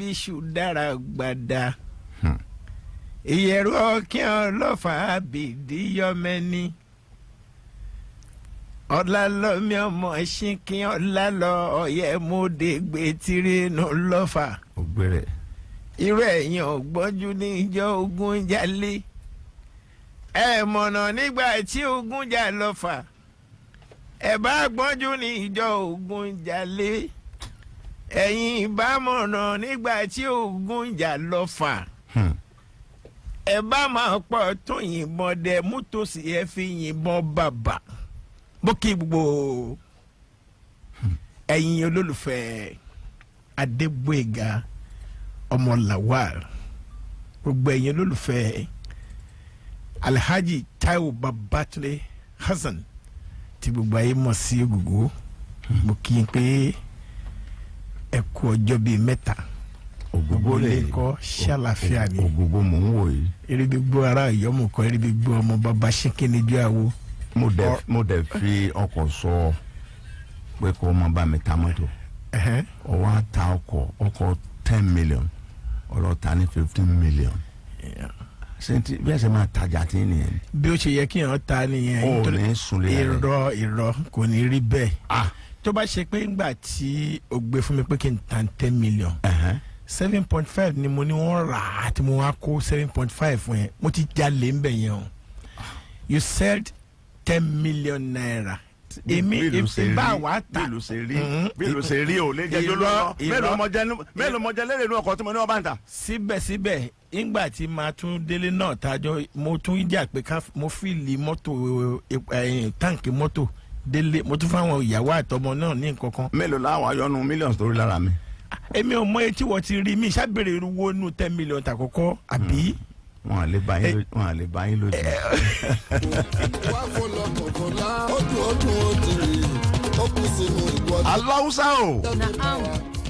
Bíṣu dára gbàdá, ìyẹ̀rù ọ̀kín ọlọ́fà bìdí yọmẹni, ọ̀làlọ́mí ọmọ ṣínkín ọ̀làlọ́ ọ̀yẹ́ mọ́dẹ́gbẹ́ tìrínú lọ́fà. Ògbére. Irú ẹ̀yìn ọ̀gbọ́njú níjọ́ ogun jalè, ẹ mọ̀nà nígbà tí ogun jà lọ́fà, ẹ bá gbọ́njú níjọ́ ogun jalè, ẹ̀yin ìbá mọ̀nà nígbà tí ogun jà lọ́fà, ẹ bá máa pọ̀ tó yìnbọn dẹ mútòsí, ẹ fi yìnbọn bàbà. Bó kí gbogbo ẹ̀yin olólùfẹ́ Adégbóyèga ọmọ Lawal, gbogbo ẹ̀yin olólùfẹ́ Alhaji Taiwo Babatunde Hasan tí gbogbo ayé mọ̀ sí Ògògó, mo kí n pé ẹ kú ọjọ́ bíi 3. Ògógó Gbogbo lè ilé kọ́, ṣàlàfíà ni? Ògógó mò ń wò yìí. Eribi gbọ́ ara ìyọ́mù kọ́, eribi gbọ́ ọmọ bàbá ṣínkínníjú àwo. Mo dẹ̀ fi ọkọ̀ sọ pé kó o má bá mi ta mọ́tò. Ó wá ta ọkọ̀ 10 million, ọlọ́ta ní 15 million. Ṣé ti bí ẹ ṣe máa tajà tí nìyẹn? Bí ó ṣe yẹ kí èèyàn ta nìyẹn. Ó Nítorí ní sunlé rẹ. Irọ́, irọ́, kò ní rí bẹ́ẹ̀. Ah. Tó bá ṣe pé ńgbà tí o gbé fún mi pé kí n ta 10 million, 7.5 ni mo ní wọ́n rà á, tí mo wá kó 7.5 fún yẹn, mo ti jalè ń bẹ̀ yẹn o. You said ₦10 million, èmi Bí ìlú ṣe ìbá rí, wa ta. Bí ìlú ṣe rí, bí ìlú ṣe rí, ò lè jẹjọ Irọ́, lọ́nà. irọ́. Mélòó mo jẹ lérè inú ọkọ̀ tí mo ní wọ́n bá ń ta? Síbẹ̀síbẹ̀, ńgbà tí màá tún délé náà tájọ́, mo tún jà pé ká mo fill mọ́tò, tank mọ́tò délé, mo tún fáwọn ìyàwó àtọmọ náà ní nǹkan kan. Mélòó láwọn ayọ́nu millions tó rí lára mi? Èmi ò mọ etí wọ́n ti rí mi sábẹ̀rẹ̀ irúwó nù 10 million tàkọ́kọ́ àbí. Wọn à lè bá yín lójú. Wá fọlọ kọ̀kọ̀lá, ó dùn, ó dùn, ó ti rí, ó kù sínú ìwọ. Aláwùsá o. Na'am.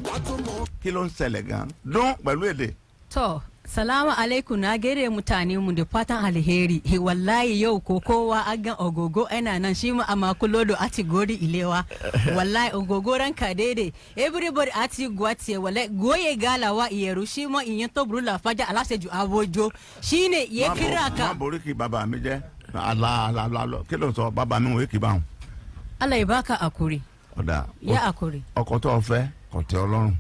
Látúmọ̀. Kí ló ń ṣẹlẹ̀ gan dún pẹ̀lú èdè? To, salamu alaikum, na gaida mutane mu da fatan alheri. He, wallahi yau ko kowa an gan Ogogo ina nan shi mu amma kulodo ati gori ilewa. Wallahi Ogogo ranka daidai. Everybody ati gwatiye wallahi goye galawa iyeru shi ma in to brula faja alaseju abojo. Shine ya kira Má ka. borí kí bàbá mi jẹ́ àlà àlà àlà. Kí ló ń sọ? Bàbá mi wòye kì bá wọn. Allah ya baka akuri. Ọ̀dà. Ya akuri. Ọkọ tó o fẹ́ kò tẹ́ ọ lọ́rùn,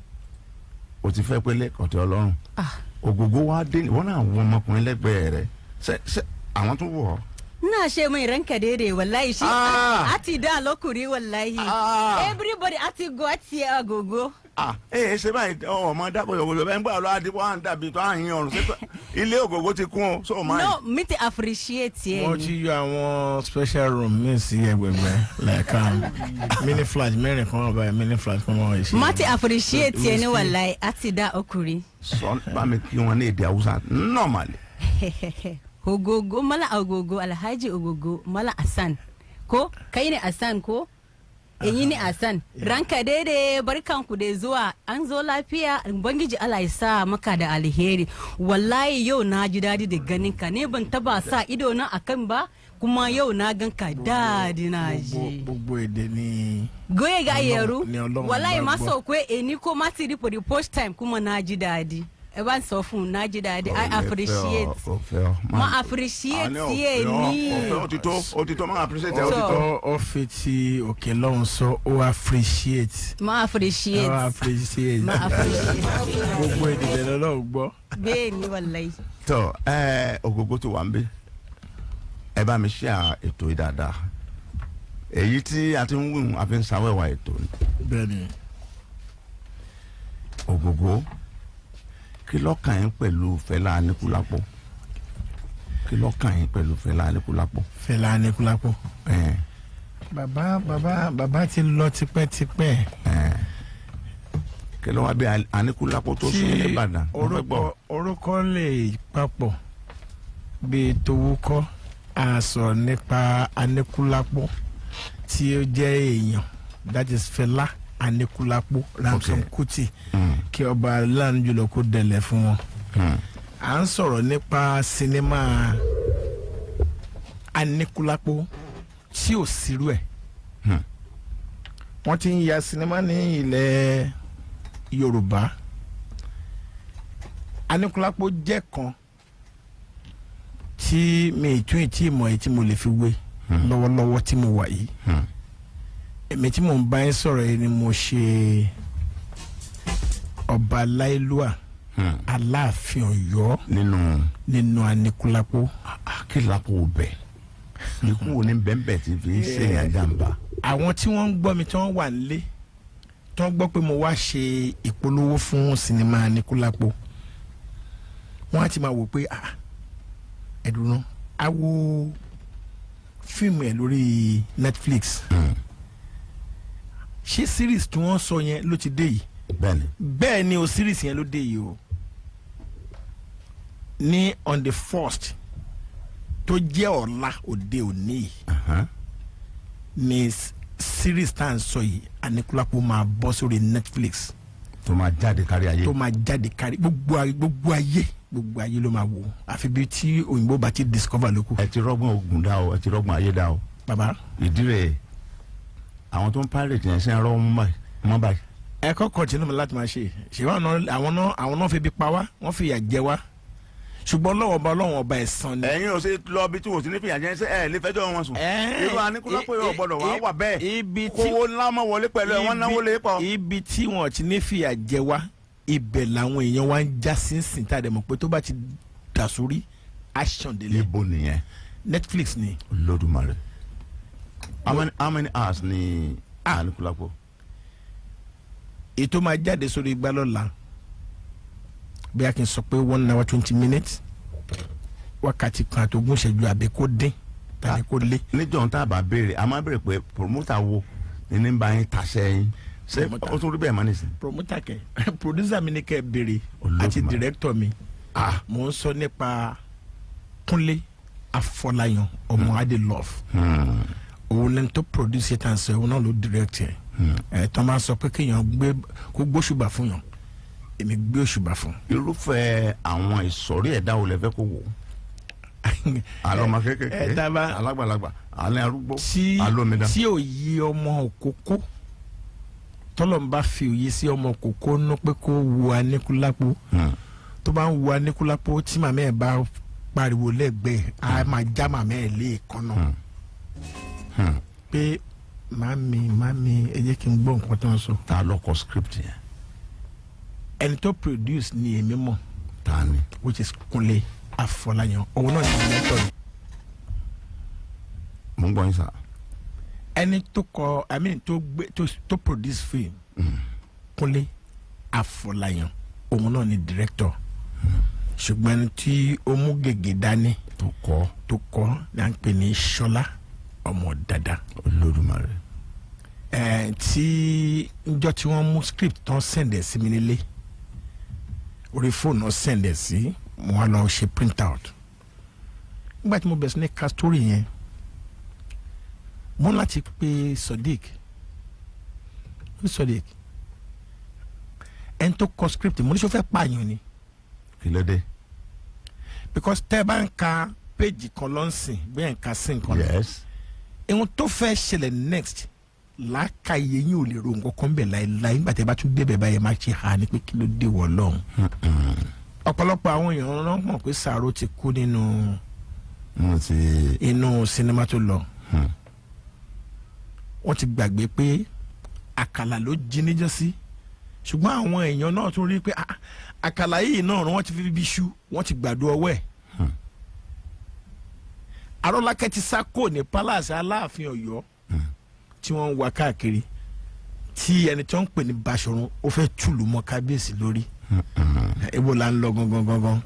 o ti fẹ́ pélé, kò tẹ́ ọ lọ́rùn. Ah. Ògògó wa dé, wọn náà wọ ọmọkùnrin lẹ́gbẹ̀ẹ́ rẹ̀ ṣe ṣe àwọn tó wọ̀ ọ́. Ina ce mai ranka daidai, wallahi shi Ah. ati da lokuri wallahi. Ah. Everybody ati gwatiye agogo. Ah, ee, ṣe báyìí ọmọ dábò yògòjò bẹ́ẹ̀ ń gbà lọ́wọ́ àdìpọ̀ à ń dàbí tó à ń yin ọ̀run ṣé ilé Ògògó ti kún o so máa. No, mi ti appreciate yẹ Wọ́n ni. ti yọ àwọn special room míì sí ẹgbẹ̀gbẹ̀, like mini flat mẹ́rin kan wà báyìí, mini flat kan wà ṣe. Ma ti appreciate yẹ ni, wallahi ati da okuri. Sọ bá mi kí wọn ní èdè Haúsá normally. Ogogo mala, Ogogo, Alhaji Ogogo mala Asan ko kai ne Asan ko in yi ni Asan, ranka daidai, barkanku da zuwa, an zo lafiya, Ubangiji Allah ya sa maka da alheri. Wallahi yau na ji dadi da ganin ka ne, ban taba sa ido na akan ba, kuma yau na gan ka, dadi na ji. Gbogbo èdè ni Goye ga yeru. Ni Ọlọ́run Wallahi bá ma gbọ́. sọ pé èní kó má ti rí for the first time, kuma na ji dadi, ẹ bá ń sọ fún un, na ji dadi, I appreciate. Kò fẹ́ ọ. Ma appreciate yẹ ni. Ó ti tó, ó ti tó, máa appreciate ẹ, ó ti So- tó. Ó fi ti òkè lọ́hùn sọ, ó appreciate. Ma appreciate. Ó appreciate. Ma appreciate. Gbogbo èdè tẹ̀lé Ọlọ́run gbọ́. Bẹ́ẹ̀ ni, wallahi. Tọ ẹ, Ògògó tó wà ń bí, ẹ bá mi ṣe ètò yìí dáadáa, èyí tí a ti ń wíwùn a fi ń sáwẹ́wà ètò ni. Bẹ́ẹ̀ni. Ògògó, kí lọ́kàn yín pẹ̀lú Fẹlá Aníkúlápó? Kí lọ́kàn yín pẹ̀lú Fẹlá Aníkúlápó? Fẹlá Aníkúlápó. Ẹ̀. Bàbá ti lọ tipẹ́tipẹ́. Ẹ̀, kí ló wá bí Aníkúlápó tó sún ní Ìbàdàn? Mo fẹ́ gbọ́. Orúkọ lè papọ̀ bíi towókọ́, a sọ̀rọ̀ nípa Aníkúlápó tí ó jẹ́ èèyàn, that is Fẹlá Aníkúlápó Ransome Kuti, kí ọba láàánú jùlọ kó dẹlẹ̀ fún wọn. À ń sọ̀rọ̀ nípa sinimá Aníkúlápó tí ò sírú ẹ̀. Wọ́n ti ń ya sinimá ní ilẹ̀ Yorùbá. Aníkúlápó jẹ́ kan tí mi ì tún ìtì mọ̀ èyí tí mo lè fi wé lọ́wọ́lọ́wọ́ tí mo wà yìí. Èmi tí mò ń bá yín sọ̀rọ̀ yìí ni mo ṣe ọba láìlúà Aláàfin Ọ̀yọ́ nínú nínú Aníkúlápó. Akílápò bẹ̀, ikú wo ni bẹ́ẹ̀nbẹ́ẹ̀ ti fi ń ṣèyàn jàǹbá? Àwọn tí wọ́n ń gbọ́ mi tí wọ́n wà nílé, tí wọ́n gbọ́ pé mo wá ṣe ìpolówó fún sinimá Aníkúlápó, wọ́n á ti máa wò pé, ah, ẹ̀dùn náà a wo fíìmù ẹ̀ lórí Netflix, ṣé series tí wọ́n sọ yẹn ló ti dé yìí? Bẹ́ẹ̀ni. Bẹ́ẹ̀ ni o, series yẹn ló dé yìí o. Ní on the 1st, tó jẹ́ ọ̀la òde òní yìí, ní series tá à ń sọ yìí, Aníkúlápó, máa bọ́ sórí Netflix. Tó máa jáde kárí ayé. Tó máa jáde kárí gbogbo ayé, gbogbo ayé, gbogbo ayé ló máa wò, àfi bí tí òyìnbó bá ti discover lóko. Ẹ ti rọ́gbọ́n ogun dá o, ẹ ti rọ́gbọ́n ayé dá o. Bàbá. Ìdí rẹ̀, àwọn tó ń pirate yẹn ṣe ń rọ́ mọ́ báyìí. Ẹ kọ́ continue láti máa ṣe ṣe wọn náà. Àwọn náà fi bí pa wá, wọ́n fi ìyà jẹ wá, ṣùgbọ́n Ọlọ́wọ́n ọba, Ọlọ́wọ́n ọba ẹ̀san ni. Ẹ̀yin ò ṣe lọ bí tí wò sí ní fìyà jẹ, ṣe ẹ lè fẹjọ́ wọn sùn? Irú Aníkúlápó yóò gbọ́dọ̀ wá wà bẹ́ẹ̀. Ibi tí kówó ńlá mọ́ wọlé pẹ̀lú ẹ̀, wọ́n náwó lé pọ̀. Ibi tí wọn ti ní fìyà jẹ wá, ibẹ̀ làwọn èèyàn wá ń já sínsìn, tá a dẹ̀ mọ̀ pé tó bá ti dà sórí action délé. Níbo nìyẹn? Netflix ni. Olódùmarè. How many hours ni Aníkúlápó? Ètò máa jáde sórí igbá lọ́la, bí a kì í sọ pé 1 hour 20 minutes, wákàtí 1 àti 20 ìṣẹ́jú, àbí kó dín tàbí kó lé. Níjọ́ tá a bá béèrè, a máa béèrè pé promoter wo ni ní bá yín taṣẹ́ yín ṣé? Promoter. Ó tún rí bẹ́ẹ̀ mọ́ nísìnyí? Promoter kẹ, producer mi ni kẹ béèrè Olódùmarè. àti director mi. Mò ń sọ nípa Kúnlé Afọláyan, ọmọ Adé Love. Òun lẹni tó produce yẹn tàn sọ, òun náà ló direct yẹ. Ẹ tọ́ máa sọ pé kéèyàn gbé kó gbóṣùbà fún yàn, èmi gbé òṣùbà fún. Irúfẹ́ àwọn ìsọ̀rí ẹ̀dá wo lẹ fẹ́ kó wò? Alọ́mọ kékeré, ẹ dábàá, alágbàlagbà, alẹ́ arúgbó, tí alómidan. Tí òye ọmọ òkókó, tọ́lọ́n bá fi òye sí ọmọ òkókó nú pé kó wu Aníkúlápó, tó bá ń wu Aníkúlápó, tí màmá ẹ̀ bá pariwo lẹ́gbẹ̀ẹ́, á máa já màmá ẹ̀ lé èékánná pé, "Màmí, màmí, ẹ jẹ́ kí n gbọ́ nǹkan tó ń sọ." Ta ló kọ script yẹn? Ẹni tó produce ni èmi mọ̀. Ta ni? Which is Kúnlé Afọláyan, òun náà ní director ni. Mo ń gbọ́ yín sà. Ẹni tó kọ, I mean, tó gbé tó produce film, Kúnlé Afọláyan, òun náà ni director, ṣùgbọ́n ẹni tí ó mú gègé dání tó kọ, tó kọ ní à ń pè ní Ṣọlá ọmọ dada. Olódùmarè. Ẹ tí njọ́ tí wọ́n mú script tán, send ẹ̀ sí mi nílé, orí fóònù náà send ẹ̀ sí mo, wá lọ ṣe print out. Nígbà tí mo bẹ̀rẹ̀ sí ní ka story yẹn, mo ní láti pe Sodiq. Mo ní, "Sodiq, ẹni tó kọ script," mo ní, "sọ fẹ́ pààyàn ni?" Kí ló dé? Because tẹ́ ẹ bá ń ka péjì kan lọ́nsìn, bẹ́ẹ̀ ń ka sí nǹkan lọ, ihun tó fẹ́ ṣẹlẹ̀ next, làákàyè yín ò lè ro nǹkan kan bẹ̀ láéláé. Nígbà tí ẹ bá tún débẹ̀ báyẹn, máa ṣe hà ní pé kí ló dé wọ̀ lọ́hùn. Ọ̀pọ̀lọpọ̀ àwọn èèyàn náà mọ̀ pé Sàrò ti kú nínú Mo ti inú sinimá tó lọ. Wọ́n ti gbàgbé pé àkàlà ló jí níjọ́sí, ṣùgbọ́n àwọn èèyàn náà tún rí pé, ah, àkàlà yìí náà wọ́n ti fi bí iṣu, wọ́n ti gbàdo ọwọ́ ẹ̀. Arọ́lákẹ́ ti sá kò ní palace Aláàfin Ọ̀yọ́ tí wọ́n ń wá káàkiri, tí ẹni tí wọ́n ń pè ní Báṣọ̀run ó fẹ́ tùlù mọ́ kábíyèsí lórí. Ibo la ń lọ gangan gangan?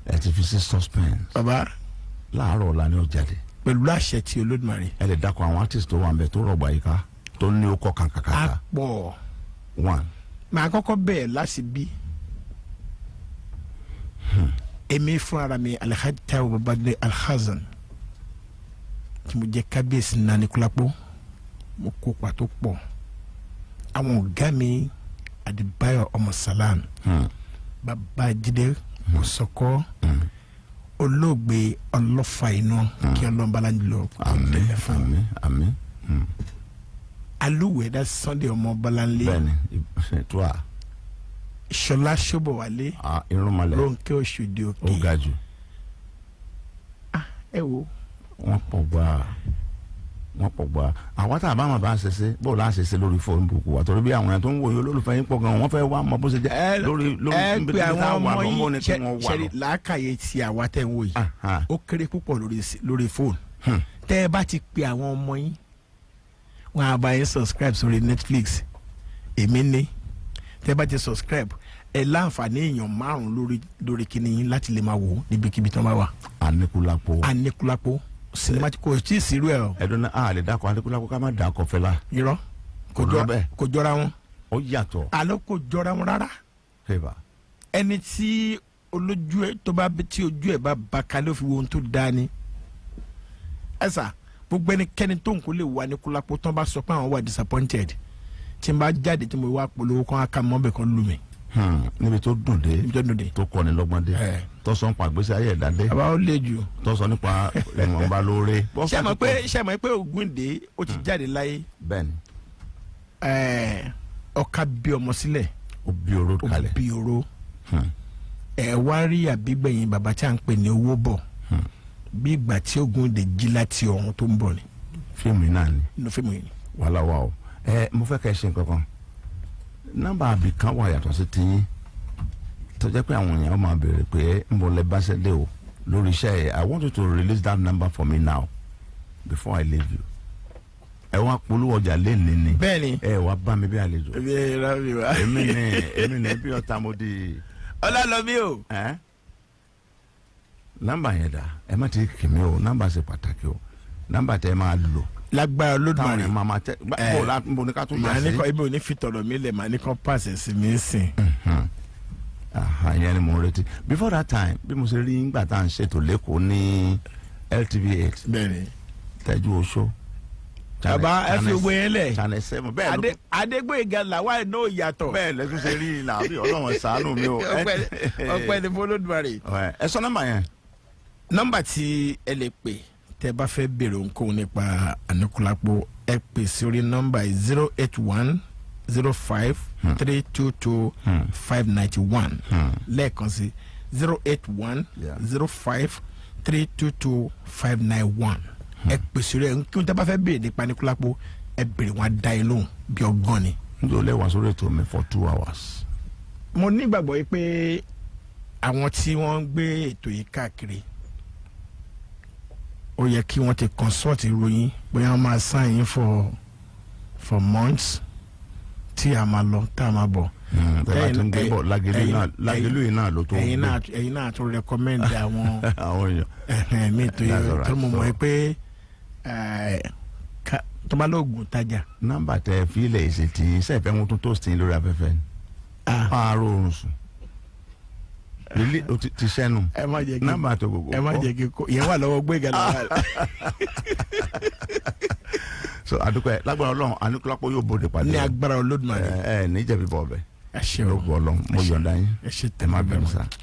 Ẹ ti fi sí suspense. Bàbá. Láàárọ̀ ọ̀la ni ó jáde. Pẹ̀lú àṣẹ tí Olódùmarè. Ẹ lè dákọ̀ àwọn artist tó wà ń bẹ̀ tó rọ̀gbà yìí ká, tó ní ó kọ́ Á kàkàkàkà. pọ̀. One. Màá kọ́kọ́ bẹ̀ẹ̀ láti bí èmi fúnra mi, Alhaji Taiwo Babájídé Alhassan, tí mo jẹ́ kábíyèsí Aníkúlápó, mo kópa tó pọ̀. Àwọn ọ̀gá mi, Adébáyọ̀ ọmọ Salam, Babájídé Kòsọ́kọ́, olóògbé Ọlọ́fà Iná, kí ọlọ́mbàlá lọ. Àmín, àmín, àmín. Alúwẹ̀dá Sunday ọmọ Bọ́láńlé. Bẹ́ẹ̀ni, tó a. Ṣọlá Ṣóbọ̀wálé. Ah, Irúnmọlẹ̀. Rónkẹ́ Òṣòdì Ó Òkè. ga jù. Ẹ wo. Wọ́n pọ̀ gbà, wọ́n pọ̀ gbà. Àwa tá a bá wọn bá ṣe ṣe bó la ṣe ṣe lórí fóònù bùkù wa, torí bí àwọn ẹni tó ń wòye olólùfẹ́ yín pọ̀ gan, wọ́n fẹ́ wá mọ bó ṣe jẹ́ lórí lórí Ẹ níbi pé tí àwọn tá a wà ọmọ lọ́mọ yín ni kí wọ́n wà ṣẹ́rí lọ. làákàyè tí àwa tẹ̀ ń wò yìí, Aha. ó kéré púpọ̀ lórí fóònù. Tẹ́ ẹ bá ti pe àwọn ọmọ yín, wọn á bá yín subscribe sórí Netflix. Èmi ní tẹ́ ẹ bá ti subscribe, ẹ láǹfààní èèyàn márùn lórí kíní yín láti lè máa wò ó níbikíbi tí wọ́n bá wà. Aníkúlápó. Aníkúlápó sinimá tí kò tí ì sírú ẹ o. Ẹ̀dùn náà a lè dákọ̀ Aníkúlápó ká má dákọ̀ Fẹlá. Irọ́, kò Kò jọra lọ bẹ́ẹ̀. Kò jọra wọn. Ó yàtọ̀. Àlọ́ kò jọra wọn rárá. Fẹ́bà. Ẹni tí olójú ẹ tó bá tí ojú ẹ bá ba kalẹ̀, ó fi wo ohun tó dáa ni. Ẹ sà, gbogbo ẹnikẹ́ni tó ń kó lè wà ní Kúlápó tán bá sọ pé àwọn wà disappointed, tí n bá jáde tí mo wá polówó kan á ká mọ́ bẹ̀ kan lù mí. Níbi tó dùn dé. Níbi tó dùn dé. Tó kọ́ni lọ́gbọ́n dé. Ẹ. Tó sọ nípa àgbésí ayé ẹ̀dá dé. Àbá ó lè jù. Tó sọ nípa ìwọ̀nba lóore. Ṣé mọ̀ pé Ògúndé ó ti jáde láyé? Bẹ́ẹ̀ni. Ẹ̀ẹ́, ọ̀ka bí ọmọ sílẹ̀. Ó bí oró Ó kalẹ̀. bí oró. Ẹ wá rí àbígbẹ̀yìn bàbá tí a ń pè ní owó bọ̀, bí ìgbà tí Ògúndé jí láti ọ̀run tó ń bọ̀ ni. Fíìmù náà ni. Nínú fíìmù yìí. Wàhálà wà o. Ẹ mo fẹ́ kẹ́ ẹ ṣe nǹkan kan. Nọ́mbà àbí kan wà yàtọ̀ sí tiyín tó jẹ́ pé àwọn èèyàn máa béèrè pé ń bọ̀ lẹ bá ṣe dé o lórí iṣẹ́ yẹn. I want you to release that number for me now before I leave you. Ẹ wá polówó ọjà lẹ́ẹ̀ni ni. Bẹ́ẹ̀ni. Ẹ wá bá mi bí àlejò. Èmi Èmi ni bí ọ̀tá mo di. Ọlálọ́mí o. Ẹ nọ́mbà yẹn dà? Ẹ má ti kì mí o. Nọ́mbà ṣe pàtàkì o, nọ́mbà tẹ ẹ máa lò Lágbára táwọn Olódùmarè. ẹ̀ máa máa tẹ bó la bó ní ká tún Màá yà ní sí. kọ́ ibi ò ní fi tọ̀dọ̀ mi lẹ̀, màá ní kọ́ pàṣẹ sí mi sìn. Aha, ìyẹn ni mo ń retí. Before that time, bí mo ṣe rí nígbà tá à ń ṣètò lẹ́kọ̀ọ́ ní LTV 8. Bẹ́ẹ̀ni. Tẹ́jú Oṣó. Bàbá, ẹ fi gbogbo yẹn lẹ̀. Channel 7 bẹ́ẹ̀ ló. Adégbóyèga làwa náà yàtọ̀. Bẹ́ẹ̀ lẹ́tún ṣe rí ilà àbí Ọlọ́run ṣàánú mi o. Ọpẹ́ ní f'Olódùmarè. Ẹ sọ nọ́mbà yẹn. Nọ́mbà tí ẹ lè pè tẹ́ bá fẹ́ béèrè ohunkóhun nípa Aníkúlápó, ẹ pè sí orí nọ́mbà 08105322591. Lẹ́ẹ̀kan sí, 081 05322591. Ẹ pè sí orí ẹ kí n tẹ́ bá fẹ́ béèrè nípa Aníkúlápó, ẹ béèrè, wọn á dá yín lóhùn bí ọgán ni. Nítorí lẹ́wà sórí ètò mi for 2 hours. Mo nígbàgbọ́ yìí pé àwọn tí wọ́n ń gbé ètò yìí káàkiri, ó yẹ kí wọ́n ti consult ìròyìn bóyá wọ́n máa sign in for months tí a máa lọ tá a máa bọ̀. Tẹ́ bá ti ń gbé bọ̀ Lágẹ̀lú náà, Lágẹ̀lú yìí náà ló tó ẹ̀yin gbé. náà, ẹ̀yin náà tún recommend àwọn àwọn èèyàn. Mi tó yẹ That's all right. tó mo mọ̀ pé tó bá lóògùn tajà. Nọ́mbà tẹ fílẹ̀ ìṣe tí sẹ́ẹ̀fẹ́ wọn tún tó sí lórí afẹ́fẹ́ ni. Máa ró oorun sùn. Lílé o ti sẹ́nu. Ẹ má jẹ́ kí Nọ́mbà tó gbogbo. Ẹ má jẹ́ kí kó ìyẹn wà lọ́wọ́ Gbéga lọ́wọ́. So adúpẹ́, lágbára Ọlọ́run, Aníkúlápó yóò bòde pàdé. Ní agbára Olódùmarè. Ẹ ẹ níjẹ̀bi bọ̀ ọbẹ̀. Ẹ ṣé o. Lóògùn Ọlọ́run, mo yọ̀ǹda yín. Ẹ ṣé. Ẹ má bẹ̀rù sá.